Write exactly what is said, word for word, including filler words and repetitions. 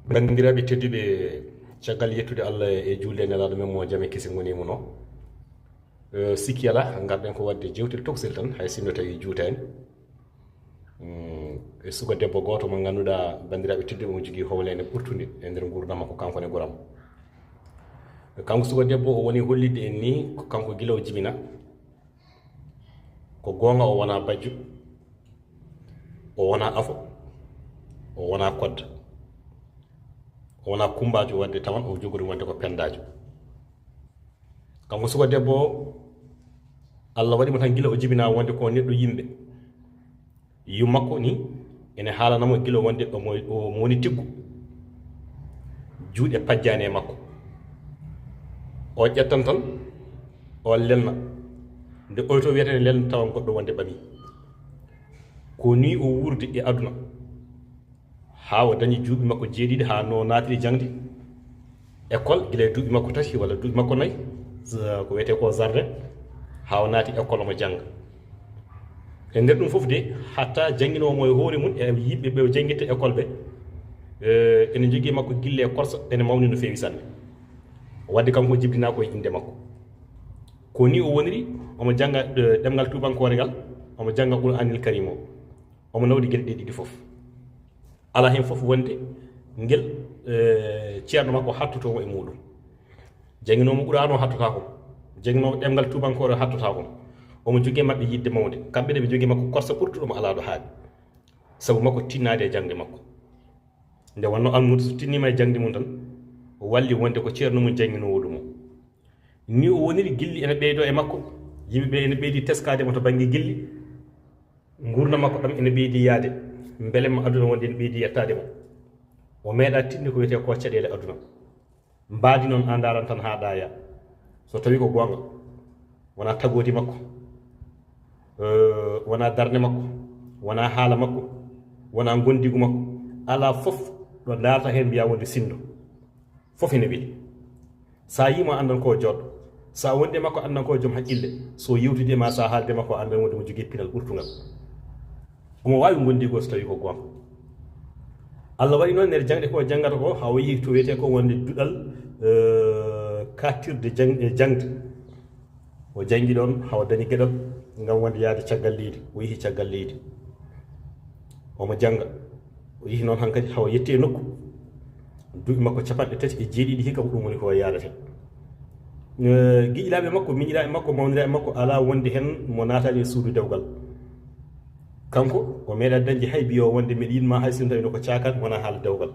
Banndiraaɓe tedduɓe, caggal yettude Allah e juulde e Nelaaɗo men mo jam e kisal ngoni e mum o, eh, sikki alaa, ngarɗen ko waɗde jeewtel tokosel tan, hay sinno tawi juutaani. Mm, e suka debbo gooto mo ngannduɗaa, banndiraaɓe tedduɓe, omo jogii howleende ɓurtunde e nder nguurndam makko, kanko ne goram. Kanko suka debbo o woni hollitde en ni, ko kanko gila o jibina, ko goonga o wonaa bajjo, o wonaa afo, o wonaa kodda, o wonaa kumbaajo, waɗde tawan o jogori wonde ko penndaajo. Kanko suka debbo o, Allah waɗi mo tan gila o jibinaa wonde ko neɗɗo yimɓe. Yiw makko ni ene haalana mo gila wonde omo, omo woni tiggu. Juuɗe pajjaani e makko. O ƴettan tan, o lelna. Nde oyto wiyata ne lelna, tawan goɗɗo wonde ɓami. Ko ni o wuurdi e aduna. Haa o dañi juuɓi makko jeeɗiɗi, haa no naatiri jaŋde école, gila e duuɓi makko tati walla duuɓi makko nayi, z-, ko wiyetee ko jardin, haa o naati école omo jannga. E nder ɗum fof de, hatta jannginoowo mo e hoore mum e yimɓe ɓe o janngitta école ɓe, eh, ene njogii makko gille e korsa, ene mawni no feewi sanne. Waɗde kanko jibinaa ko e innde makko. Ko ni o woniri, omo jannga, eh, ɗemngal tuubankoore ngal, omo jannga Qur'aanil Kariim o. Omo nawdi gele ɗe ɗiɗi fof. Alaa heen fof wonde ngel, eh, ceerno makko hattoto mo e muɗum. Jannginoowo mo Qur'aana o hattotaako mo. Jannginoowo ɗemngal tuubankoore o hattotaako mo. Omo jogii maɓɓe yiɗde mawde. Kamɓe ne ɓe jogii makko korsa ɓurtuɗo mo alaa ɗo haaɗi. Sabu makko tinnaade e jaŋde makko. Nde wonno almuudo so tinniima e jaŋde mum tan, o walli wonde ko ceerno mum jannginoowo ɗum o. Ni o woniri, gilli ene ɓeydoo e makko. Yimɓe ɓe ene ɓeydi teskaade mo to bannge gilli. Nguurndam makko ɗam ene ɓeydi yahde. Mbelemma aduna wonde ene ɓeydi yettaade mo. O meeɗa tinndi ko wiyetee ko caɗeele aduna. Mbaadi noon a ndaaran tan haa ɗaaya. So tawii ko goonga, wonaa tagoodi makko, eh, wonaa darnde makko, wonaa haala makko, wonaa ngondigu makko. Alaa fof ɗo ndaarta heen mbiyaa wonde sinndo. Fof ene weli. So a yii mo a anndan ko jooɗɗo. So a wondi e makko a anndan ko joom haqqille. So yewtidi e ma, so a haaldi e makko a anndan wonde mo jogii pinal ɓurtungal. Omo waawi ngondigu o so tawii ko goonga. Allah waɗi noon nder jaŋde ko janngata ko, haa o yehi to wiyetee ko wonde duɗal, eh, kaattirde jaŋ-, eh, jaŋde. O janngi ɗoon haa o dañi geɗal ngam wonde yahde caggal leydi. O yehi caggal leydi. Omo jannga. O yehi noon hankadi haa o yetti e nokku. Duuɓi makko capanɗe tati e jeeɗiɗi hikka ko ɗum woni ko o yaadata. Eh, giƴiraaɓe makko, miñiraaɓe makko, mawniraaɓe makko, alaa wonde heen mo naataani e suudu dewgal. Kanko, o meeɗa dañde hay biyo wonde mbeɗa yiɗ ma, hay sinno tawii ko caakan, wonaa haala dewgal.